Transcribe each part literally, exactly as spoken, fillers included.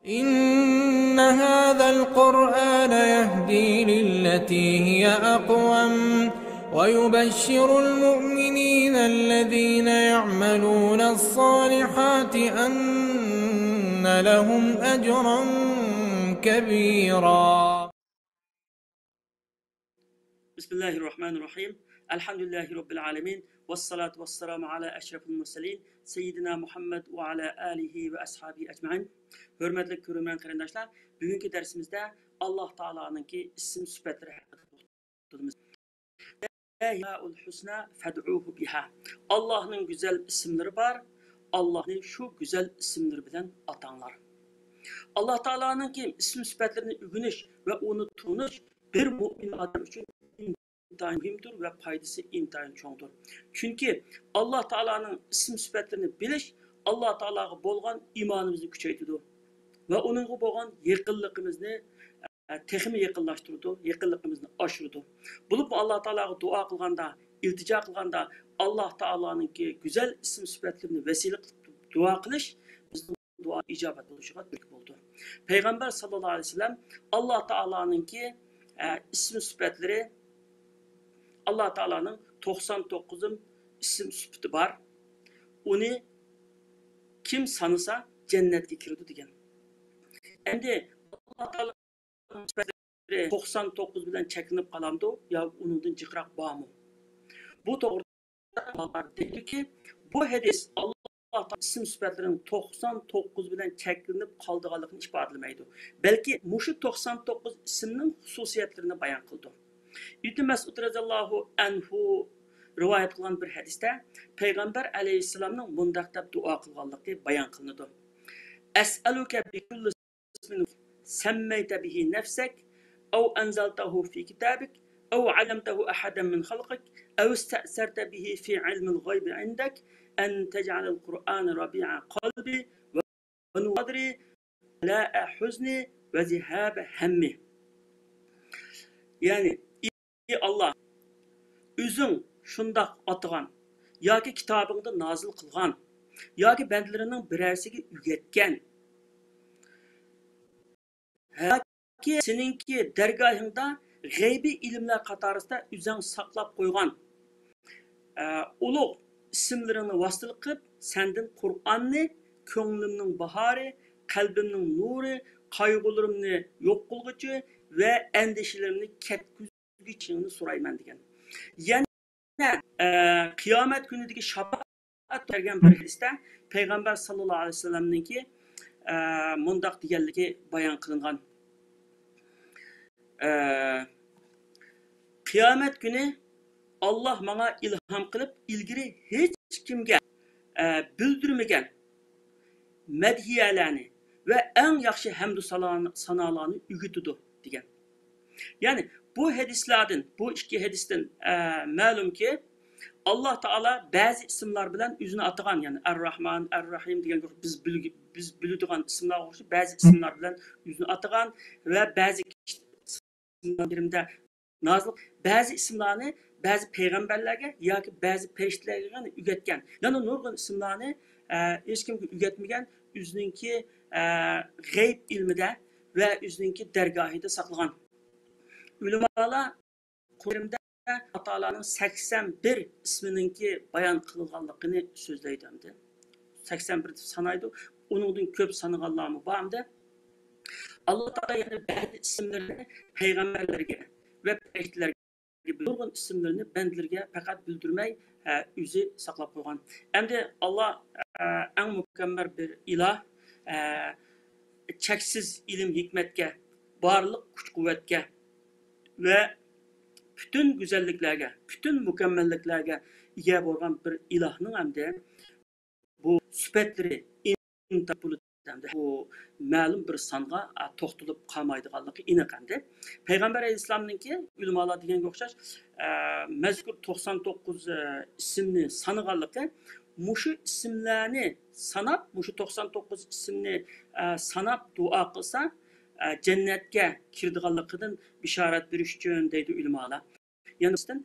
إن هذا القرآن يهدي للتي هي أقوم ويبشر المؤمنين الذين يعملون الصالحات أن لهم أجرا كبيرا. بسم الله الرحمن الرحيم. الحمد لله رب العالمين. والصلاة والسلام على أشرف المرسلين سيدنا محمد وعلى آله وأصحابه أجمعين. ھۆرمەتلىك كۆرۈرمەن قېرىنداشلار، بۈگۈنكى دەرسىمىزدە ئاللاھ تائالانىڭكى ئىسىم سۈپەتلىرى ھەققىدە توختىلىمىز. لىللاھىل ئەسمائۇل ھۇسنا فەدئۇھۇ بىھا. ئاللاھنىڭ گۈزەل ئىسىملىرى بار، ئاللاھنى شۇ گۈزەل ئىسىملىرى بىلەن ئاتاڭلار. ئاللاھ تائالانىڭكى ئىسىم سۈپەتلىرىنى ئۆگىنىش ۋە ئۇنى تونۇش بىر مۇئمىن ئادەم ئۈچۈن ئىنتايىن مۇھىمدۇر ۋە پايدىسى ئىنتايىن چوڭدۇر. چۈنكى ئاللاھ تائالانىڭ ئىسىم سۈپەتلىرىنى بىلىش ئاللاھ تائالاغا بولغان ئىمانىمىزنى كۈچەيتىدۇ ۋە ئۇنىڭغا بولغان يېقىنلىقىمىزنى تېخىمۇ يېقىنلاشتۇرىدۇ، يېقىنلىقىمىزنى ئاشۇرىدۇ. بولۇپمۇ ئاللاھ تائالاغا دۇئا قىلغاندا، ئىلتىجا قىلغاندا، ئاللاھ تائالانىڭكى گۈزەل ئىسىم سۈپەتلىرىنى ۋەسىلە قىلىپ دۇئا قىلىش بىزنىڭ دۇئا ئىجابەت بولۇشىغا تۈرتكە بولىدۇ. پەيغەمبەر ساللاللاھۇ ئەلەيھى ۋەسەللەم ئاللاھ تائالانىڭكى، ئە، ئىسىم سۈپەتلىرى، ئاللاھ تائالانىڭ توقسان توققۇز ئىسىم سۈپىتى بار. ئۇنى كىم سانىسا جەننەتكە كىرىدۇ دېگەن. ئەمدى ئاللاھ تائالا سۈپەتلىرى توقسان توققۇز بىلەن چەكلىنىپ قالامدۇ يا ئۇنىڭدىن جىقراق بارمۇ؟ بۇ توغرىدا ئۆلىمالار دەيدۇكى، بۇ ھەدىس ئاللاھ تائالا ئىسىم سۈپەتلىرىنىڭ توقسان توققۇز بىلەن چەكلىنىپ قالىدىغانلىقىنى ئىپادىلىمەيدۇ، بەلكى مۇشۇ توقسان توققۇز ئىسىمنىڭ خۇسۇسىيەتلىرىنى بايان قىلىدۇ. ئىبن مەسئۇد رەزىياللاھۇ ئەنھۇ رىۋايەت قىلغان بىر ھەدىستە پەيغەمبەر ئەلەيھىسسالامنىڭ مۇنداق دەپ دۇئا قىلغانلىقى بايان قىلىنىدۇ: أسألك بكل اسم سميت به نفسك أو أنزلته في كتابك أو علمته أحدا من خلقك أو استأثرت به في علم الغيب عندك أن تجعل القرآن ربيع قلبي ونور صدري وجلاء حزني وذهاب همي. يەنى، ئى ئاللاھ، ئۆزۈڭ شۇنداق ئاتىغان ياكى كىتابىڭدا نازىل قىلغان ياكى بەندىلىرىڭنىڭ بىرەرسىگە ئۆگەتكەن ياكى سېنىڭكى دەرگاھىڭدا غەيبىي ئىلىملەر قاتارىسىدا ئۆزۈڭ ساقلاپ قويغان، ئە، ئۇلۇغ ئىسىملىرىڭنى ۋاسىتىلىك قىلىپ، سەندىن قۇرئاننى، كۆڭلۈمنىڭ باھارى، قەلبىمنىڭ نۇرى، قايغۇلىرىمنى يوق قىلغۇچى ۋە ئەندىشىلىرىمنى كەتكۈزگۈچىڭنى سورايمەن دېگەن. يەنە، ئە، قىيامەت كۈنىدىكى شاپائەت بەرگەن بىر ھەدىستە پەيغەمبەر ساللاللاھۇ ئەلەيھى ۋەسەللەمنىڭكى، ئە، مۇنداق دېگەنلىكى بايان قىلىنغان. ئە، قىيامەت كۈنى ئاللاھ ماڭا ئىلھام قىلىپ، ئىلگىرى ھېچكىمگە، ئە، بىلدۈرمىگەن مەدھىيەلەرنى ۋە ئەڭ ياخشى ھەمدۇ سانا-، سانالارنى ئۆگىتىدۇ، دېگەن. يەنى، بۇ ھەدىسلەردىن، بۇ ئىككى ھەدىستىن، ئە، مەلۇمكى، ئاللاھ تائالا بەزى ئىسىملار بىلەن ئۆزىنى ئاتىغان، يەنى ئەر-راھمان، ئەر-راھىم دېگەنگە بىز بىل-، بىز بىلىدىغان ئىسىملارغا ئوخشاش بەزى ئىسىملار بىلەن ئۆزىنى ئاتىغان ۋە بەزى كىرىمدە نازىل، بەزى ئىسىملارنى بەزى پەيغەمبەرلەرگە ياكى بەزى پەرىشتىلەرگە ئۆگەتكەن. يەنە نۇرغۇن ئىسىملارنى، ئە، ھېچكىمگە ئۆگەتمىگەن، ئۆزىنىڭكى، ئە، غەيب ئىلمىدە ۋە ئۆزىنىڭكى دەرگاھىدا ساقلىغان. ئۆلىمالار قۇرئاندا ئاللاھ تائالانىڭ سەكسەن بىر ئىسمىنىڭكى بايان قىلىنغانلىقىنى سۆزلەيدۇ ئەمدى. سەكسەن بىر دەپ سانايدۇ. ئۇنىڭدىن كۆپ سانىغانلارمۇ بار ئەمدى. ئاللاھ تائالا يەنە بەزى ئىسىملىرىنى پەيغەمبەرلەرگە ۋە پەرىشتىلەرگە، نۇرغۇن ئىسىملىرىنى بەندىلىرىگە پەقەت بىلدۈرمەي، ئە، ئۆزى ساقلاپ قويغان. ئەمدى ئاللاھ، ئە، ئەڭ مۇكەممەل بىر ئىلاھ، ئە، چەكسىز ئىلىم ھېكمەتكە، بارلىق كۈچ قۇۋۋەتكە ۋە پۈتۈن گۈزەللىكلەرگە، پۈتۈن مۇكەممەللىكلەرگە ئىگە بولغان بىر ئىلاھنىڭ ئەمدى بۇ سۈپەتلىرى ئىنتايىن بۇ مەلۇم بىر سانغا، ئە، توختىلىپ قالمايدىغانلىقى ئېنىق ئەمدى. پەيغەمبەر ئەلەيھىسسالامنىڭكى ئۆلىمالار دېگەنگە ئوخشاش، ئە، مەزكۇر توقسان توققۇز، ئە، ئىسىمنى سانىغانلىقى مۇشۇ ئىسىملەرنى ساناپ، مۇشۇ توقسان توققۇز ئىسىمنى، ئە، ساناپ دۇئا قىلسا، ئە، جەننەتكە كىرىدىغانلىقىدىن بېشارەت بېرىش ئۈچۈن دەيدۇ ئۆلىمالار. يەنە بىرسىدىن،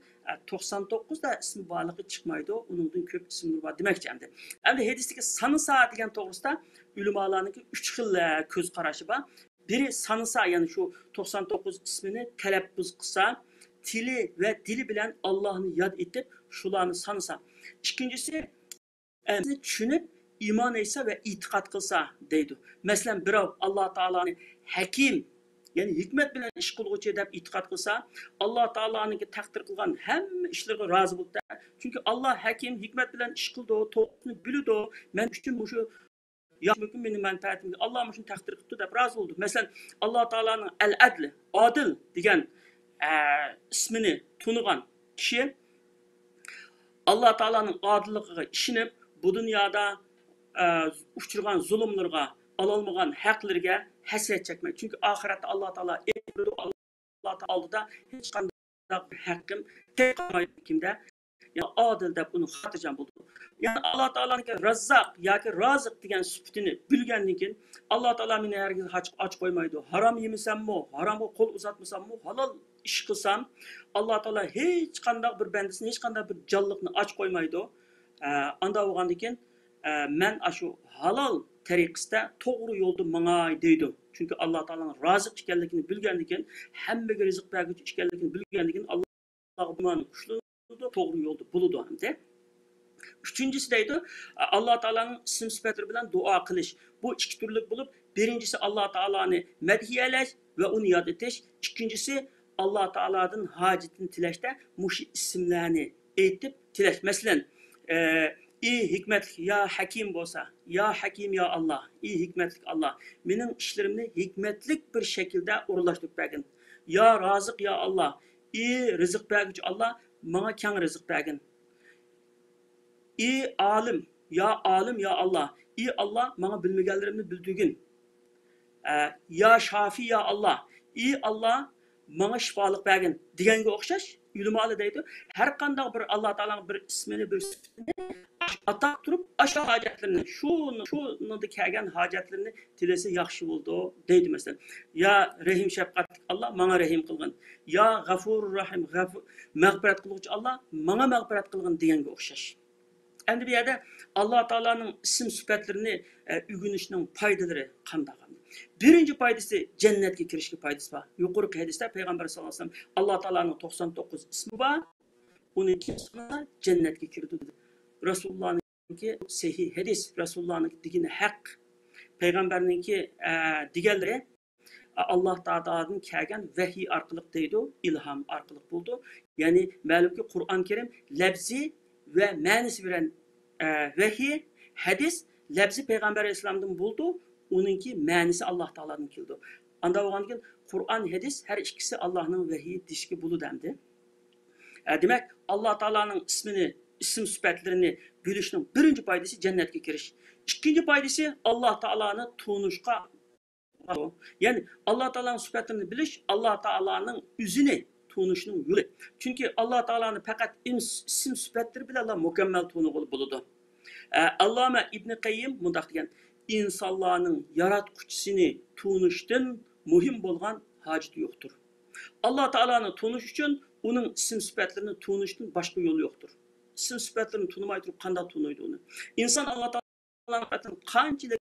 توقسان توققۇزدا ئىسمى بارلىقى چىقمايدۇ، ئۇنىڭدىن كۆپ ئىسىملىرى بار دېمەكچى ئەمدى. ئەمدى ھەدىستىكى سانىسا دېگەن توغرىسىدا ئۆلىمالارنىڭكى ئۈچ خىل، ئە، كۆز قارىشى بار. بىرى سانىسا، يەنى شۇ توقسان توققۇز ئىسمىنى تەلەپپۇز قىلسا، تىلى ۋە دىلى بىلەن ئاللاھنى ياد ئېتىپ، شۇلارنى سانىسا. ئىككىنچىسى، ئە، چۈشىنىپ، ئىمان ئېيتسا ۋە ئېتىقاد قىلسا دەيدۇ. مەسىلەن، بىراۋ ئاللا تائالانى ھەكىم، يەنى ھېكمەت بىلەن ئىش قىلغۇچى دەپ ئېتىقاد قىلسا، ئاللا تائالانىڭكى تەقدىر قىلغان ھەممە ئىشلىرىغا رازى بولۇپتۇ. چۈنكى ئاللا ھەكىم، ھېكمەت بىلەن ئىش قىلىدۇ، توغرىسىنى بىلىدۇ، مەن ئۈچۈن مۇشۇ ياخشىمۇكىن مېنىڭ مەنپەئەتىمگە، ئاللا مۇشۇنى تەقدىر قىپتۇ دەپ رازى بولىدۇ. مەسىلەن، ئاللا تائالانىڭ ئەل ئەدل، ئادىل دېگەن، ئە، ئىسمىنى تونۇغان كىشى ئاللا تائالانىڭ ئادىللىقىغا ئىشىنىپ، بۇ دۇنيادا، ئە، ئۇچرىغان زۇلۇملىرىغا، ئالالمىغان ھەقلىرىگە ھەسرەت چەكمەيدۇ. چۈنكى ئاخىرەتتە ئاللا تائالا ئېيتىدۇ، ئاللا تائالا ئالدىدا ھېچقانداق بىر ھەققىم تېخى قالمايدۇ كىمدە. يا ئادىل دەپ ئۇنى خاتىرجەم بولىدۇ. يەنى ئاللا تائالانىڭكى راززاق ياكى رازىق دېگەن سۈپىتىنى بىلگەندىن كېيىن، ئاللا تائالا مېنى ھەرگىز ئاچ، ئاچ قويمايدۇ، ھارام يېمىسەممۇ، ھارامغا قول ئۇزاتمىساممۇ، ھالال ئىش قىلسام، ئاللا تائالا ھېچقانداق بىر بەندىسىنى، ھېچقانداق بىر جانلىقنى ئاچ قويمايدۇ. ئە، ئاندا بولغاندىكىن، ئە، مەن ئاشۇ ھالال تەرىقىسىدە توغرا يولدا ماڭاي دەيدۇ. چۈنكى ئاللا تائالانىڭ رازىق ئىكەنلىكىنى بىلگەندىن كېيىن، ھەممىگە رىزىق بەرگۈچى ئىكەنلىكىنى بىلگەندىن كېيىن، ئاللاغا ئىمانى كۈچلىنىدۇ، توغرا يولدا بولىدۇ ئەمدى. ئۈچىنچىسى دەيدۇ، ئاللا تائالانىڭ ئىسىم سۈپەتلىرى بىلەن دۇئا قىلىش. بۇ ئىككى تۈرلۈك بولۇپ، بىرىنچىسى ئاللا تائالانى مەدھىيەلەش ۋە ئۇنى ياد ئېتىش. ئىككىنچىسى ئاللا تائالادىن ھاجىتىنى تىلەشتە مۇشۇ ئىسىملەرنى ئېيتىپ تىلەش. مەسىلەن، ئى ھېكمەتلىك يا ھەكىم بولسا، يا ھەكىم يا ئاللا، ئى ھېكمەتلىك ئاللا، مېنىڭ ئىشلىرىمنى ھېكمەتلىك بىر شەكىلدە ئورۇنلاشتۇرۇپ بەرگىن. يا رازىق يا ئاللا، ئى رىزىق بەرگۈچى ئاللا، ماڭا كەڭ رىزىق بەرگىن. ئى ئالىم، يا ئالىم يا ئاللا، ئى ئاللا، ماڭا بىلمىگەنلىرىمنى بىلدۈرگىن. ئە، يا شافى يا ئاللا، ئى ئاللا، ماڭا شىپالىق بەرگىن دېگەنگە ئوخشاش ئۆلىمالار دەيدۇ. ھەر قانداق بىر ئاللا تائالانىڭ بىر ئىسمىنى، بىر سۈپىتىنى ئاتاپ تۇرۇپ، ئاشۇ ھاجەتلىرىنى، شۇ، شۇنىڭدا كەلگەن ھاجەتلىرىنى تىلىسە ياخشى بولىدۇ دەيدۇ. مەسىلەن، يا رەھىم شەپقەتلىك ئاللا، ماڭا رەھىم قىلغىن. يا غەفۇرۇر رەھىم، غەف-، مەغپىرەت قىلغۇچى ئاللا، ماڭا مەغپىرەت قىلغىن دېگەنگە ئوخشاش. ئەمدى بۇ يەردە ئاللا تائالانىڭ ئىسىم سۈپەتلىرىنى، ئە، ئۆگىنىشنىڭ پايدىلىرى قانداق؟ بىرىنچى پايدىسى جەننەتكە كىرىشكە پايدىسى بار. يۇقىرىقى ھەدىستە پەيغەمبەر ساللاللاھۇ ئەلەيھى ۋەسەللەم، ئاللا تائالانىڭ توقسان توققۇز ئىسمى بار، ئۇنى كىم سانىسا جەننەتكە كىرىدۇ دېدى. رەسۇلۇللانىڭكى سەھىھ ھەدىس، رەسۇلۇللانىڭكى دېگىنى ھەق. پەيغەمبەرنىڭكى، ئە، دېگەنلىرى ئاللا تائالادىن كەلگەن ۋەھىي ئارقىلىق دەيدۇ، ئىلھام ئارقىلىق بولىدۇ. يەنى مەلۇمكى، قۇرئان كەرىم لەپزى ۋە مەنىسى بىلەن، ئە، ۋەھىي، ھەدىس لەپزى پەيغەمبەر ئەلەيھىسسالامدىن بولىدۇ، ئۇنىڭكى مەنىسى ئاللا تائالادىن كېلىدۇ. ئاندا بولغاندىكىن قۇرئان، ھەدىس ھەر ئىككىسى ئاللانىڭ ۋەھىي دېيىشكە بولىدۇ ئەمدى. ئە، دېمەك، ئاللا تائالانىڭ ئىسمىنى، ئىسىم سۈپەتلىرىنى بىلىشنىڭ بىرىنچى پايدىسى جەننەتكە كىرىش. ئىككىنچى پايدىسى ئاللا تائالانى تونۇشقا يەنى ئاللا تائالانىڭ سۈپەتلىرىنى بىلىش ئاللا تائالانىڭ ئۆزىنى تونۇشنىڭ يولى. چۈنكى ئاللا تائالانى پەقەت ئىم-، ئىسىم سۈپەتلىرى بىلەنلا مۇكەممەل تونۇغىلى بولىدۇ. ئە، ئاللامە ئىبنى قەييىم مۇنداق دېگەن، ئىنسانلارنىڭ ياراتقۇچىسىنى تونۇشتىن مۇھىم بولغان ھاجىتى يوقتۇر. ئاللا تائالانى تونۇش ئۈچۈن ئۇنىڭ ئىسىم سۈپەتلىرىنى تونۇشتىن باشقا يول يوقتۇر. ئىسىم سۈپەتلىرىنى تونۇماي تۇرۇپ قانداق تونۇيدۇ ئۇنى؟ ئىنسان ئاللا تائالانىڭ سۈپەتلىرىنى قانچىلىك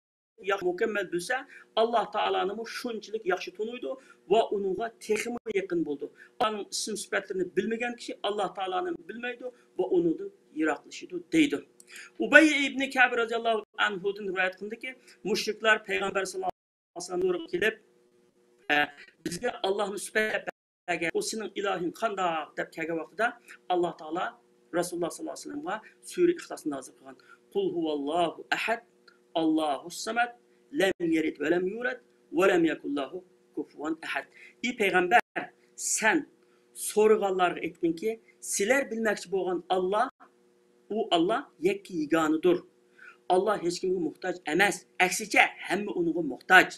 ياخشى، مۇكەممەل بىلسە، ئاللا تائالانىمۇ شۇنچىلىك ياخشى تونۇيدۇ ۋە ئۇنىڭغا تېخىمۇ يېقىن بولىدۇ. ئۇنىڭ ئىسىم سۈپەتلىرىنى بىلمىگەن كىشى ئاللا تائالانى بىلمەيدۇ ۋە ئۇنىڭدىن يىراقلىشىدۇ دەيدۇ. ئۇبەي ئىبنى كەب رەزىياللاھۇ ئەنھۇدىن رىۋايەت قىلىندىكى، مۇشرىكلار پەيغەمبەر ساللاللاھۇ ئەلەيھى ۋەسەللەم ھۇزۇرىغا كېلىپ، ئە، بىزگە ئاللاھنى سۈپەتلەپ بەرگەن، ئۇ سېنىڭ ئىلاھىڭ قانداق دەپ كەلگەن ۋاقتىدا، ئاللا تائالا رەسۇلۇللا ساللاللاھۇ ئەلەيھى ۋەسەللەمغا سۈرە ئىخلاسنى نازىل قىلغان. قۇل ھۇۋاللاھۇ ئەھەد، ئاللاھۇس سەمەد، لەم يەلىد ۋەلەم يۇلەد، ۋەلەم يەكۇن لاھۇ كۇفۇۋەن ئەھەد. ئى پەيغەمبەر، سەن سورىغانلارغا ئېيتقىنكى، سىلەر بىلمەكچى بولغان ئاللا، ئۇ ئاللا يەككە يېگانىدۇر. ئاللا ھېچكىمگە موھتاج ئەمەس، ئەكسىچە، ھەممە ئۇنىڭغا موھتاج.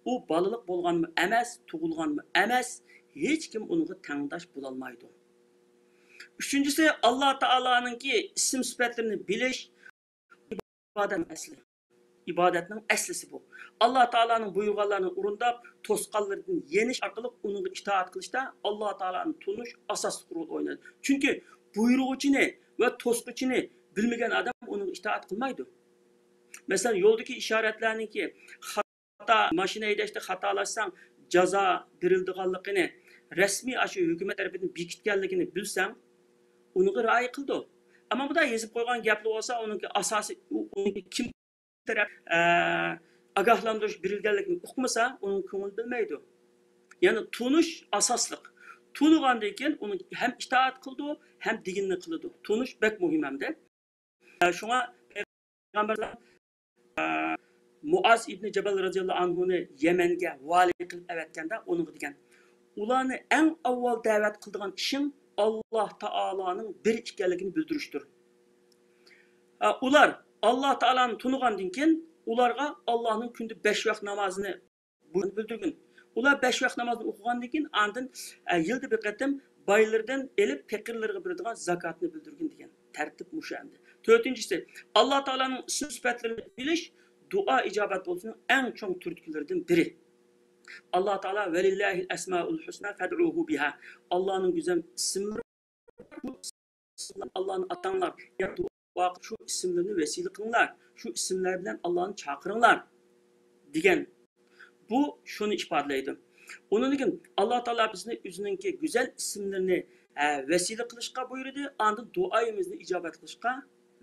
ئۇ بالىلىق بولغانمۇ ئەمەس، تۇغۇلغانمۇ ئەمەس، ھېچكىم ئۇنىڭغا تەڭداش بولالمايدۇ. ئۈچىنچىسى، ئاللا تائالانىڭكى ئىسىم سۈپەتلىرىنى بىلىش ئىبادەتنىڭ ئەسلى. ئىبادەتنىڭ ئەسلىسى بۇ. ئاللا تائالانىڭ بۇيرۇغانلىرىنى ئورۇنداپ، توسقانلىرىدىن يېنىش ئارقىلىق ئۇنىڭغا ئىتائەت قىلىشتا ئاللا تائالانى تونۇش ئاساسلىق رول ئوينايدۇ. چۈنكى بۇيرۇغۇچىنى ۋە توسقۇچىنى بىلمىگەن ئادەم ئۇنىڭغا ئىتائەت قىلمايدۇ. مەسىلەن، يولدىكى ئىشارەتلەرنىڭكى خاتا، ماشىنا ھەيدەشتە خاتالاشساڭ، جازا بېرىلىدىغانلىقىنى، رەسمىي ئاشۇ ھۆكۈمەت تەرىپىدىن بېكىتكەنلىكىنى بىلسەڭ، ئۇنىڭغا رىئايە قىلىدۇ. ئەمما بۇنداق يېزىپ قويغان گەپلىك بولسا، ئۇنىڭكى ئاساسىي، ئۇ، ئۇنىڭكى كىم تەرەپ، ئە، ئاگاھلاندۇرۇش بېرىلگەنلىكىنى ئۇقمىسا، ئۇنىڭ كۆڭلى بىلمەيدۇ. يەنى تونۇش ئاساسلىق. تونۇغاندىن كېيىن ئۇنى ھەم ئىتائەت قىلىدۇ، ھەم دېگىنىنى قىلىدۇ. تونۇش بەك مۇھىم ھەمدە. ئە، شۇڭا پەيغەمبەر، ئە، مۇئاز ئىبنى جەبەل رەزىياللاھۇ ئەنھۇنى يەمەنگە ۋالىي قىلىپ ئەۋەتكەندە ئۇنىڭغا دېگەن، ئۇلارنى ئەڭ ئاۋۋال دەۋەت قىلىدىغان ئىشىڭ ئاللا تائالانىڭ بىر ئىكەنلىكىنى بىلدۈرۈشتۇر. ئە، ئۇلار ئاللا تائالانى تونۇغاندىن كېيىن ئۇلارغا ئاللانىڭ كۈندە بەش ۋاق نامازىنى بۇ بىلدۈرگىن. ئۇلار بەش ۋاق نامازنى ئوقۇغاندىن كېيىن، ئاندىن، ئە، يىلدا بىر قېتىم بايلىرىدىن ئېلىپ پەقىرلىرىگە بېرىدىغان زاكاتنى بىلدۈرگىن دېگەن تەرتىپ مۇشۇ ئەمدى. تۆتىنچىسى، ئاللا تائالانىڭ ئىسىم سۈپەتلىرىنى بىلىش دۇئا ئىجابەت بولۇشىنىڭ ئەڭ چوڭ تۈرتكىلىرىدىن بىرى. ئاللا تائالا، ۋەلىللاھىل ئەسمائۇل ھۇسنا فەدئۇھۇ بىھا. ئاللانىڭ گۈزەل ئىسىملىرى، شۇ ئىسىملار ئاللانى ئاتاڭلار، يا دۇئا قىلىپ شۇ ئىسىملىرىنى ۋەسىلە قىلىڭلار، شۇ ئىسىملار بىلەن ئاللانى چاقىرىڭلار دېگەن. بۇ شۇنى ئىپادىلەيدۇ. ئۇنىڭدىن كېيىن ئاللا تائالا بىزنى ئۆزىنىڭكى گۈزەل ئىسىملىرىنى، ھە، ۋەسىلە قىلىشقا بۇيرۇدى، ئاندىن دۇئايىمىزنى ئىجابەت قىلىشقا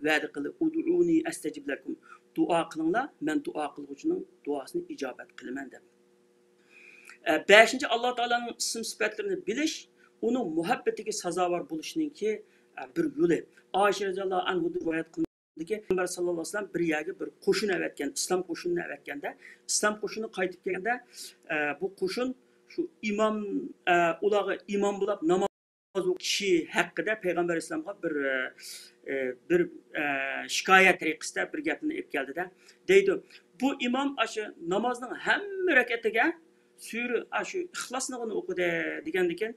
ۋەدە قىلدى. ئۇدئۇنى ئەستەجىب لەكۇم. دۇئا قىلىڭلار، مەن دۇئا قىلغۇچىنىڭ دۇئاسىنى ئىجابەت قىلىمەن دەپ. ئە، بەشىنچى، ئاللا تائالانىڭ ئىسىم سۈپەتلىرىنى بىلىش، ئۇنىڭ مۇھەببىتىگە سازاۋەر بولۇشنىڭكى، ئە، بىر يولى. ئائىشە رەزىياللاھۇ ئەنھۇدىن رىۋايەت قىلىندىكى، پەيغەمبەر ساللاللاھۇ ئەلەيھى ۋەسەللەم بىر يەرگە بىر قوشۇن ئەۋەتكەن، ئىسلام قوشۇنىنى ئەۋەتكەندە، ئىسلام قوشۇنى قايتىپ كەلگەندە، ئە، بۇ قوشۇن شۇ ئىمام، ئە، ئۇلارغا ئىمام بولاپ ناماز ئوقۇغان كىشى ھەققىدە پەيغەمبەر ئەلەيھىسسالامغا بىر، ئە، بىر، ئە، شىكايەت تەرىقىسىدە بىر گەپنى ئېلىپ كەلدىدە، دەيدۇ، بۇ ئىمام ئاشۇ نامازنىڭ ھەممە رەكەتىگە سۈرە ئاشۇ ئىخلاسنىغىنى ئوقۇدى دېگەندىكىن،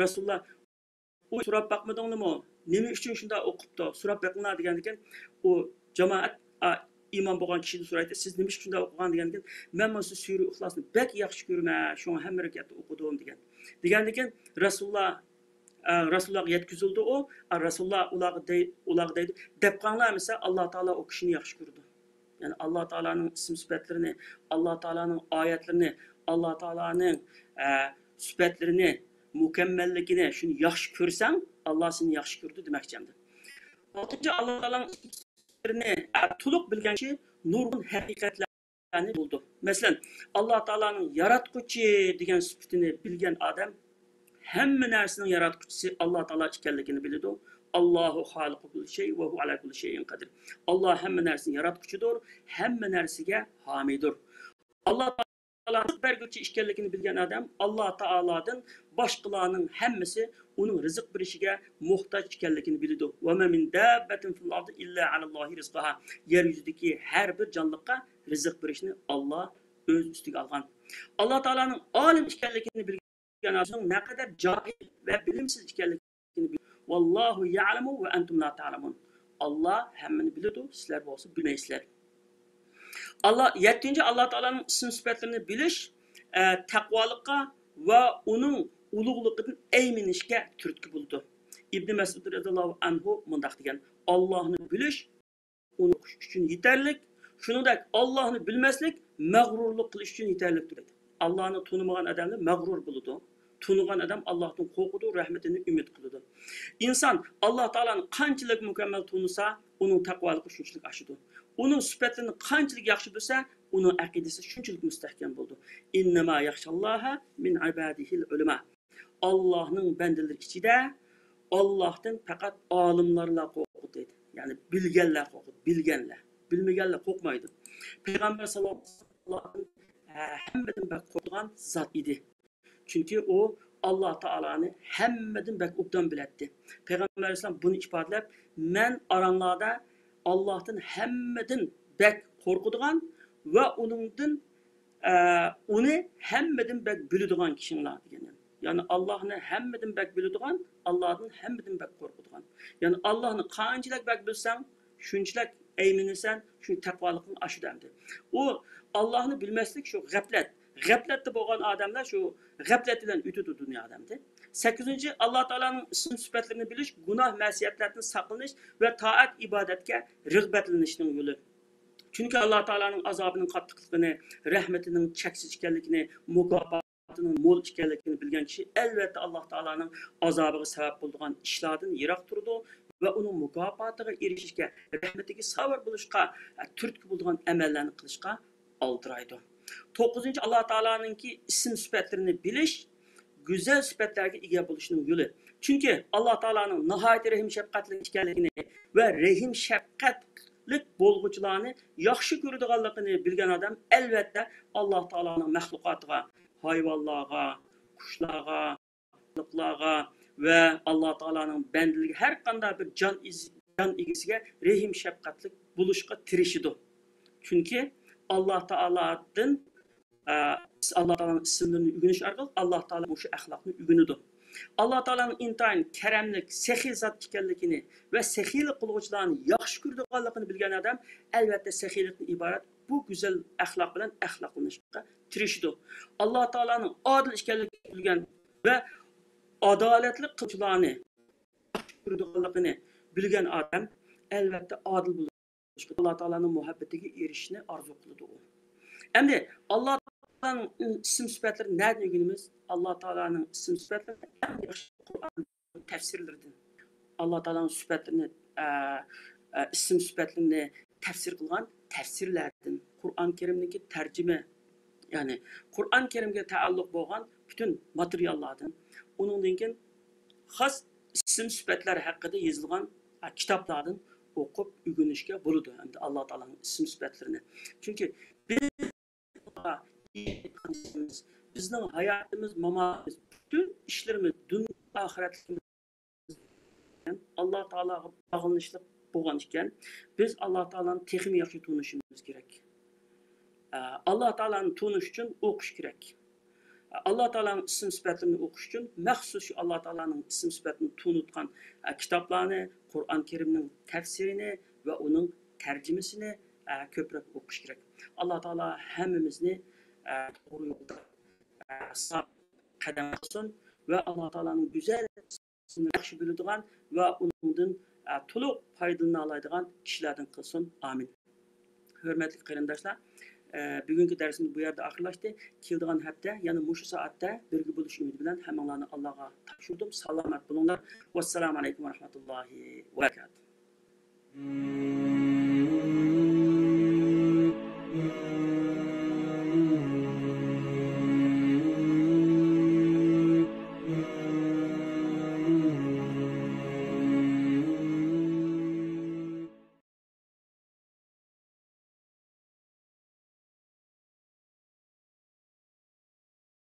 رەسۇلۇللا، ئۇ سوراپ باقمىدىڭلىمۇ؟ نېمە ئۈچۈن شۇنداق ئوقۇپتۇ؟ سوراپ بېقىڭلار دېگەندىكىن، ئۇ جامائەت، ئا، ئىمام بولغان كىشىدىن سورايتتى، سىز نېمە ئۈچۈن شۇنداق ئوقۇغان دېگەندىكىن، مەن مانا شۇ سۈرە ئىخلاسنى بەك ياخشى كۆرىمەن، شۇڭا ھەممە رەكەتتە ئوقۇدۇم دېگەن. دېگەندىكىن، رەسۇلۇللا، ئە، رەسۇلۇللاغا يەتكۈزۈلدى ئۇ. ئا، رەسۇلۇللا ئۇلارغا دەي-، ئۇلارغا دەيدۇ، دەپ قاڭلار، مىسا، ئاللا تائالا ئۇ كىشىنى ياخشى كۆرىدۇ. يەنى ئاللا تائالانىڭ ئىسىم سۈپەتلىرىنى، ئاللا تائالانىڭ ئايەتلىرىنى، ئاللا تائالانىڭ، ئە، سۈپەتلىرىنى، مۇكەممەللىكىنى، شۇنى ياخشى كۆرسەڭ، ئاللا سېنى ياخشى كۆرىدۇ دېمەكچى ئەمدى. ئالتىنچى، ئاللا تائالانىڭ ئىسىم سۈپەتلىرىنى، ئە، تولۇق بىلگەن كىشى نۇرغۇن ھەقىقەتلەرنى بولىدۇ. مەسىلەن، ئاللا تائالانىڭ ياراتقۇچى دېگەن سۈپىتىنى بىلگەن ئادەم ھەممە نەرسىنىڭ ياراتقۇچىسى ئاللا تائالا ئىكەنلىكىنى بىلىدۇ. ئاللاھۇ خالىقۇ كۇللى شەي ۋە ھۇۋە ئالا كۇللى شەيئىن قەدىر. ئاللا ھەممە نەرسىنىڭ ياراتقۇچىدۇر، ھەممە نەرسىگە ھامىيدۇر. ئاللا تائالا رىزىق بەرگۈچى ئىكەنلىكىنى بىلگەن ئادەم ئاللا تائالادىن باشقىلارنىڭ ھەممىسى ئۇنىڭ رىزىق بېرىشىگە موھتاج ئىكەنلىكىنى بىلىدۇ. ۋە ما مىن داببەتىن فىل ئەردى ئىللا ئەلەللاھى رىزقۇھا. يەر يۈزىدىكى ھەر بىر جانلىققا رىزىق بېرىشنى ئاللا ئۆز ئۈستىگە ئالغان. ئاللا تائالانىڭ ئالىم ئىكەنلىكىنى بىلگەن ئادەمنىڭ نەقەدەر جاھىل ۋە بىلىمسىز ئىكەنلىكىنى بىل-، ۋاللاھۇ يەلەمۇ ۋە ئەنتۇم لا تەلەمۇن. ئاللا ھەممىنى بىلىدۇ، سىلەر بولسا بىلمەيسىلەر. ئاللا، يەتتىنچى، ئاللا تائالانىڭ ئىسىم سۈپەتلىرىنى بىلىش، ئە، تەقۋالىققا ۋە ئۇنىڭ ئۇلۇغلۇقىدىن ئەيمىنىشكە تۈرتكە بولىدۇ. ئىبنى مەسئۇد رەزىياللاھۇ ئەنھۇ مۇنداق دېگەن، ئاللانى بىلىش ئۇنى ئوقۇش ئۈچۈن يېتەرلىك، شۇنىڭدەك ئاللاھنى بىلمەسلىك مەغرۇرلۇق قىلىش ئۈچۈن يېتەرلىكتۇر دېدى. ئاللاھنى تونۇمىغان ئادەملەر مەغرۇر بولىدۇ. تونۇغان ئادەم ئاللاھتىن قورقىدۇ، رەھمىتىنى ئۈمىد قىلىدۇ. ئىنسان ئاللا تائالانى قانچىلىك مۇكەممەل تونۇسا، ئۇنىڭ تەقۋالىقى شۇنچىلىك ئاشىدۇ. ئۇنىڭ سۈپەتلىرىنى قانچىلىك ياخشى بىلسە، ئۇنىڭ ئەقىدىسى شۇنچىلىك مۇستەھكەم بولىدۇ. ئىننەما يەخشەللاھە مىن ئىبادىھىل ئۇلەما. ئاللاھنىڭ بەندىلىرى ئىچىدە ئاللاھتىن پەقەت ئالىملارلا قورقىدۇ دەيدۇ. يەنى بىلگەنلەر قورقىدۇ، بىلگەنلەر. بىلمىگەنلەر قورقمايدۇ. پەيغەمبەر ساللاللاھۇ ئەلەيھى ۋەسەللەم ھەممىدىن بەك قورقىدىغان زات ئىدى. چۈنكى ئۇ ئاللا تائالانى ھەممىدىن بەك ئوبدان بىلەتتى. پەيغەمبەر ئەلەيھىسسالام بۇنى ئىپادىلەپ، مەن ئاراڭلاردا ئاللاھتىن ھەممىدىن بەك قورقىدىغان ۋە ئۇنىڭدىن، ئە، ئۇنى ھەممىدىن بەك بىلىدىغان كىشىڭلار دېگەن. يەنى ئاللاھنى ھەممىدىن بەك بىلىدىغان، ئاللاھتىن ھەممىدىن بەك قورقىدىغان. يەنى ئاللاھنى قانچىلىك بەك بىلسەڭ، شۇنچىلىك ئەيمىنىسەن، شۇ تەقۋالىقىڭ ئاشىدۇ ئەمدى. ئۇ ئاللاھنى بىلمەسلىك شۇ غەپلەت. غەپلەتتە بولغان ئادەملەر شۇ غەپلەت بىلەن ئۆتىدۇ دۇنيا ئادەمدە. سەككىزىنچى، ئاللا تائالانىڭ ئىسىم سۈپەتلىرىنى بىلىش گۇناھ مەسىيەتلەردىن ساقلىنىش ۋە تائەت ئىبادەتكە رىغبەتلىنىشنىڭ يولى. چۈنكى ئاللا تائالانىڭ ئازابىنىڭ قاتتىقلىقىنى، رەھمىتىنىڭ چەكسىز ئىكەنلىكىنى، مۇكاپاتىنىڭ مول ئىكەنلىكىنى بىلگەن كىشى ئەلۋەتتە ئاللا تائالانىڭ ئازابىغا سەۋەب بولىدىغان ئىشلاردىن يىراق تۇرىدۇ ۋە ئۇنىڭ مۇكاپاتىغا ئېرىشىشكە، رەھمىتىگە ساۋار بولۇشقا تۈرتكە بولىدىغان ئەمەللەرنى قىلىشقا ئالدىرايدۇ. توققۇزىنچى، ئاللا تائالانىڭكى ئىسىم سۈپەتلىرىنى بىلىش گۈزەل سۈپەتلەرگە ئىگە بولۇشنىڭ يولى. چۈنكى ئاللا تائالانىڭ ناھايىتى رەھىم شەپقەتلىك ئىكەنلىكىنى ۋە رەھىم شەپقەتلىك بولغۇچىلارنى ياخشى كۆرىدىغانلىقىنى بىلگەن ئادەم ئەلۋەتتە ئاللا تائالانىڭ مەخلۇقاتىغا، ھايۋانلارغا، قۇشلارغا، خەلقلەرگە ۋە ئاللا تائالانىڭ بەندىلىرىگە، ھەر قانداق بىر جان ئىز-، جان ئىگىسىگە رەھىم شەپقەتلىك بولۇشقا تىرىشىدۇ. چۈنكى ئاللا تائالادىن، ئە، ئاللا تائالانىڭ ئىسىملىرىنى ئۆگىنىش ئارقىلىق ئاللا تائالا مۇشۇ ئەخلاقنى ئۆگىنىدۇ. ئاللا تائالانىڭ ئىنتايىن كەرەملىك، سېخىي زات ئىكەنلىكىنى ۋە سېخىيلىق قىلغۇچىلارنى ياخشى كۆرىدىغانلىقىنى بىلگەن ئادەم ئەلۋەتتە سېخىيلىقتىن ئىبارەت بۇ گۈزەل ئەخلاق بىلەن ئەخلاقلىنىشقا تىرىشىدۇ. ئاللا تائالانىڭ ئادىل ئىكەنلىكىنى بىلگەن ۋە ئادالەتلىك قىلغۇچىلارنى ياخشى كۆرىدىغانلىقىنى بىلگەن ئادەم ئەلۋەتتە ئادىل بولۇشقا، ئاللا تائالانىڭ مۇھەببىتىگە ئېرىشىشنى ئارزۇ قىلىدۇ ئۇ. ئەمدى ئاللا تائالانىڭ ئىسىم سۈپەتلىرىنى نەدىن ئۆگىنىمىز؟ ئاللا تائالانىڭ ئىسىم سۈپەتلىرىنى ئەڭ ياخشى قۇرئان تەپسىرلىرىدىن. ئاللا تائالانىڭ سۈپەتلىرىنى، ئە، ئە، ئىسىم سۈپەتلىرىنى تەپسىر قىلغان تەپسىرلەردىن. قۇرئان كەرىمنىڭكى تەرجىمە، يەنى قۇرئان كەرىمگە تەئەللۇق بولغان پۈتۈن ماتېرىياللاردىن. ئۇنىڭدىن كېيىن خاس ئىسىم سۈپەتلەر ھەققىدە يېزىلغان، ئە، كىتابلاردىن ئوقۇپ ئۆگىنىشكە بولىدۇ ئەمدى ئاللا تائالانىڭ ئىسىم سۈپەتلىرىنى. چۈنكى بىز بىزنىڭ ھاياتىمىز، ماماتىمىز، پۈتۈن ئىشلىرىمىز، دۇنيا ئاخىرەتلىكىمىز ئاللا تائالاغا باغلىنىشلىق بولغان ئىكەن، بىز ئاللا تائالانى تېخىمۇ ياخشى تونۇشىمىز كېرەك. ئە، ئاللا تائالانى تونۇش ئۈچۈن ئوقۇش كېرەك. ئە، ئاللا تائالانىڭ ئىسىم سۈپەتلىرىنى ئوقۇش ئۈچۈن مەخسۇس شۇ ئاللا تائالانىڭ ئىسىم سۈپەتلىرىنى تونۇتقان، ئە، كىتابلارنى، قۇرئان كەرىمنىڭ تەپسىرىنى ۋە ئۇنىڭ تەرجىمىسىنى، ئە، كۆپرەك ئوقۇش كېرەك. ئاللا تائالا ھەممىمىزنى، ئە، توغرا يولدا، ئە، ساق قەدەم قىلسۇن ۋە ئاللا تائالانىڭ گۈزەل ئىسمىنى ياخشى بىلىدىغان ۋە ئۇنىڭدىن، ئە، تولۇق پايدىلىنالايدىغان كىشىلەردىن قىلسۇن. ئامىن. ھۆرمەتلىك قېرىنداشلار، ئە، بۈگۈنكى دەرسىمىز بۇ يەردە ئاخىرلاشتى. كېلىدىغان ھەپتە يەنە مۇشۇ سائەتتە بىرگە بولۇش ئۈمىدى بىلەن ھەممىڭلارنى ئاللاغا تاپشۇردۇم. سالامەت بولۇڭلار. ۋەسسالامۇ ئەلەيكۇم ۋە رەھمەتۇللاھى ۋە بەرىكاتۇھ.